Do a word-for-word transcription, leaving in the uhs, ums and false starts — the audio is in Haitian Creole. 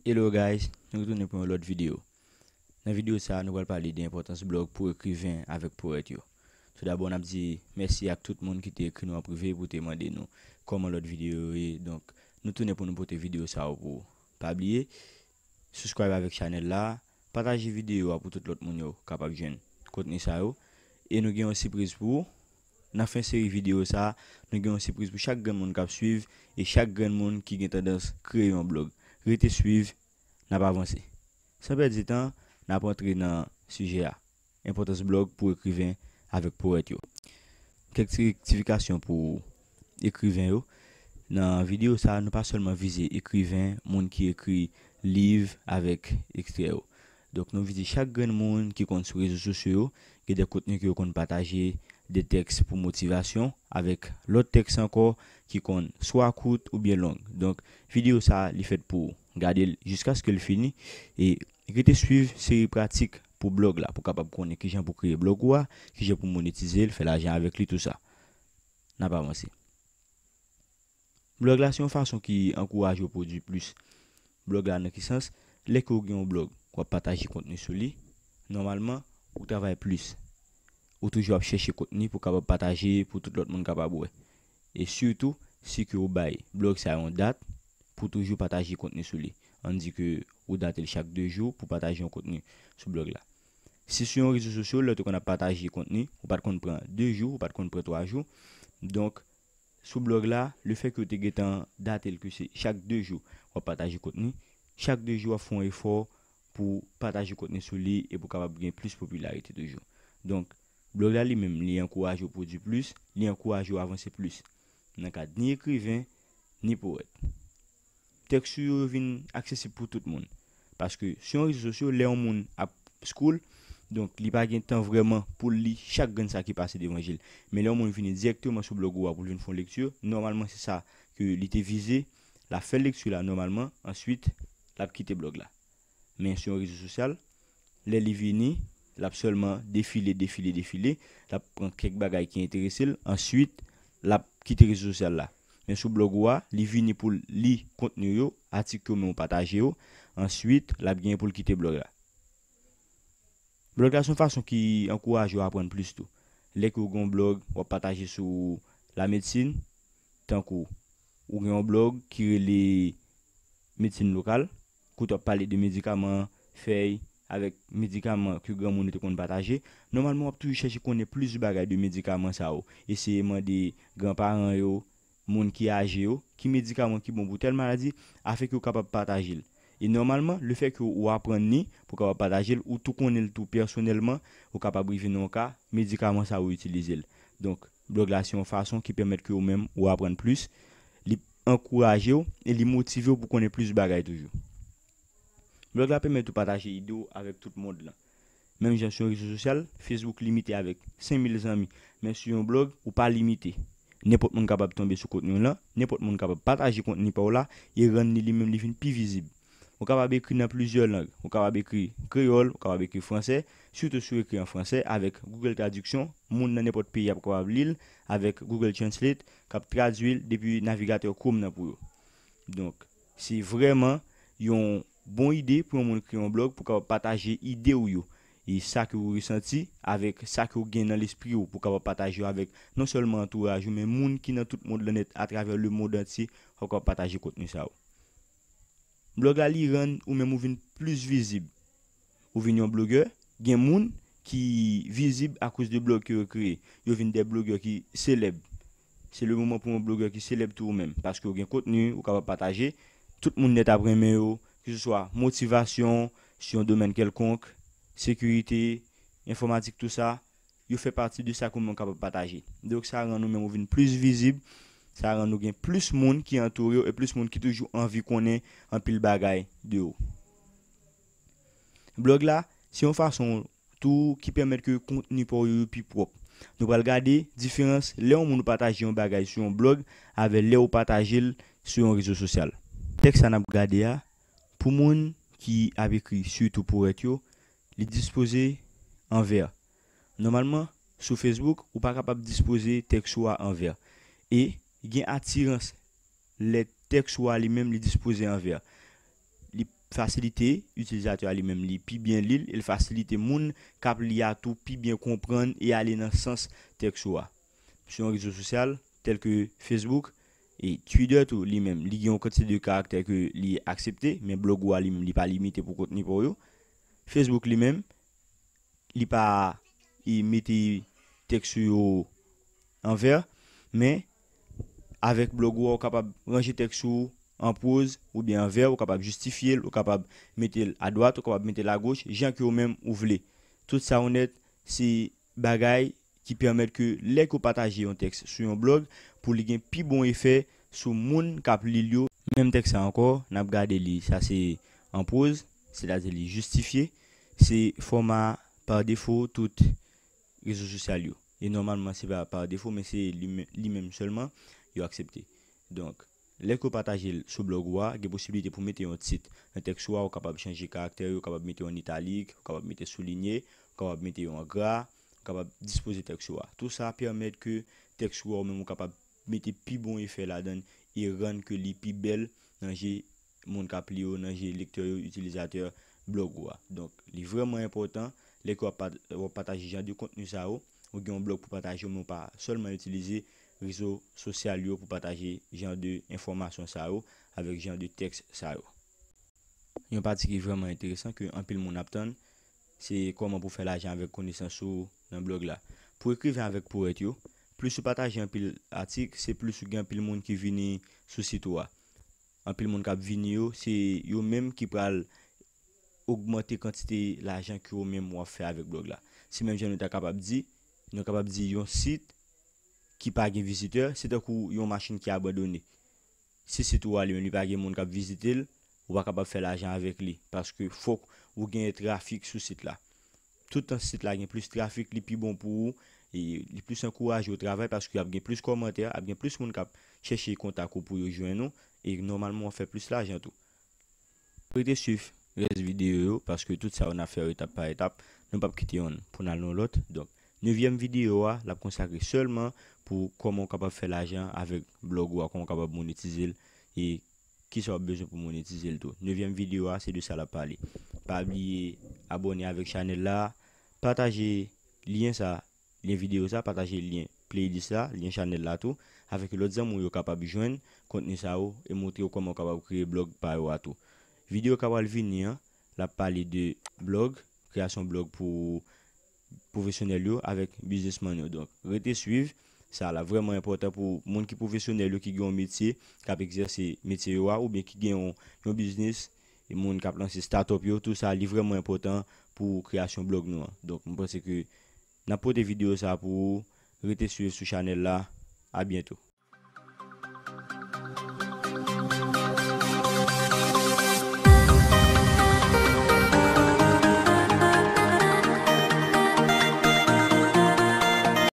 Hello guys, nou retounen pou yon lòt videyo. Nan videyo sa a, nou pral pale de enpòtans blòg pou ekriven avèk powèt yo. Toudabò, n ap di mèsi ak tout moun ki te ekri nou an prive pou te mande nou kòman lòt videyo yo ye. Donk, nou tounen pou nou pote videyo sa yo pou ou. Pa bliye, subscribe avèk chanèl la, pataje videyo a pou tout lòt moun yo kapab jwenn kontni sa yo. E nou gen yon sipriz pou ou. Nan fen seri videyo sa a, nou gen yon sipriz pou chak grenn moun k ap swiv e chak grenn moun ki gen tandans kreye yon blòg. Rete swiv, n ap avanse. San pèdi tan, n ap antre nan sijè a. Enpòtans blòg pou ekriven avèk powèt yo. Kèk ti rektifikasyon pou ekriven yo. Nan videyo sa a, nou pa sèlman vize ekriven, moun ki ekri liv avèk ekstrè yo. Donk, nou vize chak grenn moun ki konn sou rezo sosyo yo, gen de kontni ke yo konn pataje, de tèks pou motivasyon, avèk lòt tèks ankò ki konn swa kout oubyen long. Donk, videyo sa a, li fèt pou ou. Gade l jiskaske l fini e rete swiv seri pratik pou blòg la, pou w kapab konnen kijan pou kreye blòg ou a, kijan pou monetize l, fè lajan avèk li, tou sa. N ap avanse. Blòg la se yon fason ki ankouraje w pwodui plis. Blòg la nan ki sans? Lè ke w gen yon blòg, w ap pataje kontni sou li, nòmalman, ou travay plis. Ou toujou ap chèche kontni pou w kapab pataje, pou tout lòt moun kapab wè. E sitou, si ke w bay blòg sa yon dat, pou toujou pataje kontni sou li. Ann di ke ou date l chak de jou pou pataje yon kontni sou blòg la. Si sou yon rezo sosyo, lè w te konn ap pataje kontni, ou pa t konn pran de jou, ou pa t konn pran twa jou. Donk, sou blòg la, lefètke w te gentan date l ke se chak de jou w ap pataje kontni, chak de jou w ap fè yon efò pou pataje kontni sou li e pou kapab gen plis popilarite toujou. Donk, blòg la li menm, li ankouraje w pwodui plis, li ankouraje w avanse plis nan kad ni ekriven, ni powèt. Tèks ou yo vin aksesib pou tout moun. Paske sou yon rezo sosyo, lè yon moun ap scroll, donk li pa gen tan vrèman pou l li chak grenn sa ki pase devan je l. Men lè yon moun vini dirèkteman sou blòg ou a pou l vin fè yon lekti, nòmalman se sa ke li te vize, l ap fè lekti la nòmalman, answit, l ap kite blòg la. Men sou yon rezo sosyal, lè li vini, l ap sèlman defile, defile, defile, l ap pran kèk bagay ki enterese l, answit, l ap kite rezo sosyal la. Men sou blòg ou a, li vini pou l li kontni w yo, atik ke w menm ou pataje yo, answit, l ap genyen pou l kite blòg la. Blòg la se yon fason ki ankouraje w aprann plis tou. Lè ke w gen yon blòg, w ap pataje sou lamedsin, tankou ou gen yon blòg ki rele medsin lokal, kote w ap pale de medikaman, fèy, avèk medikaman ke granmoun yo te konn pataje. Nòmalman, w ap toujou chèche konnen plis bagay de medikaman sa yo. Eseye mande granparan yo, moun ki aje yo, ki medikaman ki bon pou tèl maladi, afenke yo kapab pataje l. E nòmalman, lefètke w aprann li, pou w kapab pataje l, ou tou konnen l tou pèsonèlman, ou kapab rive nan yon ka, medikaman sa yo itilize l. Donk, blòg la se yon fason ki pèmèt ke ou menm ou aprann plis, li ankouraje w e li motive w pou konnen plis bagay toujou. Blòg la pèmèt ou pataje ide w avèk tout mond lan. Menm jan sou yon rezo sosyal, Facebook limite avèk senk mil zanmi, men sou yon blòg, ou pa limite. Nenpòt moun kapab tonbe sou kontni w lan, nenpòt moun kapab pataje kontni pa w la e rann li li menm li vin pi vizib. Ou kapab ekri nan plizyè lang. Ou kapab ekri kreyòl, ou kapab ekri fransè, sitou si w ekri an fransè avèk Google Traduction, moun nan nenpòt peyi ap kapab li l avèk Google Translate k ap tradui l depi navigatè Chrome nan pou yo. Donk, se vrèman yon bon ide pou yon moun kreye yon blòg pou kapab pataje ide w yo. E sa ke ou resanti avèk sa ke ou gen nan lespri w pou kapab pataje yo avèk non sèlman antouraj ou, men moun ki nan tout mond lan nèt, atravè lemonn antye, w ap kapab pataje kontni sa yo. Blòg la, li rann ou menm ou vin plis vizib. Ou vin yon blogè, gen moun ki vizib akoz de blòg ke yo kreye. Yo vin de blogè ki selèb. Se le moman pou yon blogè ki selèb tou ou menm, paske ou gen kontni, ou kapab pataje. Tout moun nèt ap renmen yo, ke se swa motivasyon, sou yon domèn kèlkonk, sekirite, enfòmatik, tou sa, yo fè pati de sa ke ou menm ou kapab pataje. Donk, sa rann ou menm ou vin plis vizib, sa rann ou gen plis moun ki antoure w e plis moun ki toujou anvi konnen anpil bagay de ou. Blòg la, se yon fason tou ki pèmèt ke kontni pa w yo, yo pi pwòp. Nou pral gade diferans lè yon moun pataje yon bagay sou yon blòg avè lè ou pataje l sou yon rezo sosyal. Tèks sa n ap gade a, pou moun ki ap ekri, sitou powèt yo, li dispoze an vè. Nòmalman, sou Facebook, ou pa kapab dispoze tèks ou a an vè. E gen atirans lè tèks ou a li menm li dispoze an vè. Li fasilite itilizatè a li menm li pi byen li l, e l fasilite moun k ap li a tou pi byen konprann e ale nan sans tèks ou a. Sou yon rezo sosyal tèl ke Facebook e Twitter tou li menm, li gen yon kantite de karaktè ke li aksepte, men blòg ou a li menm, li pa limite pou kontni pa w yo. Facebook li menm, li pa e mete tèks ou yo an vè, men avèk blòg ou a, ou kapab ranje tèks ou an pwoz oubyen an vè, ou kapab jistifye l, ou kapab mete l adwat, ou kapab mete l agoch, jan ke ou menm ou vle. Tout sa ou nèt, se bagay ki pèmèt ke lè ke w pataje yon tèks sou yon blòg, pou li gen pi bon efè sou moun k ap li l yo. Menm tèks sa ankò, n ap gade li, sa se an pwoz, sètadi li jistifye, se fòma pa defo tout rezo sosyal yo. E nòmalman, se pa pa defo, men se li men- li menm sèlman yo aksepte. Donk, lè ke w pataje l sou blòg ou a, gen posiblite pou mete yon tit nan tèks ou a, ou kapab chanje karaktè yo, ou kapab mete yo an italik, ou kapab mete soulinye, ou kapab mete yo an gra, ou kapab dispoze tèks ou a. Tou sa pèmèt ke tèks ou a ou menm ou kapab mete pi bon efè ladan l e rann ke li pi bèl nan je moun k ap li yo, nan je lektè yo, itilizatè blòg ou a. Donk, li vrèman enpòtan lè ke w ap pat- w ap pataje jan de kontni sa yo, ou gen yon blòg pou pataje, men w pa sèlman itilize rezo sosyal yo pou pataje jan de enfòmasyon sa yo avèk jan de tèks sa yo. Yon pati ki vrèman enteresan ke anpil moun ap tann, se kòman pou fè lajan avèk konesans ou nan blòg la. Pou ekriven avèk powèt yo, plis ou pataje anpil atik, se plis ou gen anpil moun ki vini sou sit ou a. Anpil moun k ap vini yo, se yo menm ki pral ogmante kantite lajan ke ou menm w ap fè avèk blòg la. Se menm jan nou ta kapab di, nou kapab di yon sit ki pa gen vizitè, se tankou yon machin ki abandone. Si sit ou a li menm li pa gen moun k ap vizite l, ou pa kapab fè lajan avèk li, paske fòk ou gen trafik sou sit la. Toutan sit la gen plis trafik, li pi bon pou ou, e li plis ankouraje w travay, paske ap gen plis kòmantè, ap gen plis moun k ap chèche kontak ou pou yo jwenn ou, e nòmalman w ap fè plis lajan tou. Rete swiv rès videyo yo, paske tout sa yo n ap fè yo etap pa etap, nou p ap kite yonn pou n al nan lòt. Donk, nevyèm videyo a, l ap konsakre sèlman pou kòman w kapab fè lajan avèk blòg ou a, kòman w kapab monetize l, e kisa w ap bezwen pou monetize l tou. Nevyèm videyo a, se de sa l ap pale. Pa bliye abòne avèk chanèl la, pataje lyen sa, lyen videyo sa, pataje lyen playlist la, lyen chanèl la tou, avèk lòt zanmi w yo kapab jwenn kontni sa yo e montre yo kòman w kapab kreye blòg pa yo a tou. Videyo k ap al vini an, l ap pale de blòg, kreyasyon blòg pou pwofesyonèl yo avèk biznismann yo. Donk, rete swiv. Sa la vrèman enpòtan pou moun ki pwofesyonèl yo, ki gen yon metye, k ap egzèse metye yo a, oubyen ki gen yon, yon biznis, e moun k ap lanse startup yo, tou sa, li vrèman enpòtan pou kreyasyon blòg nou an. Donk, mwen panse ke n ap pote videyo sa pou ou. Rete swiv sou chanèl la. A byento.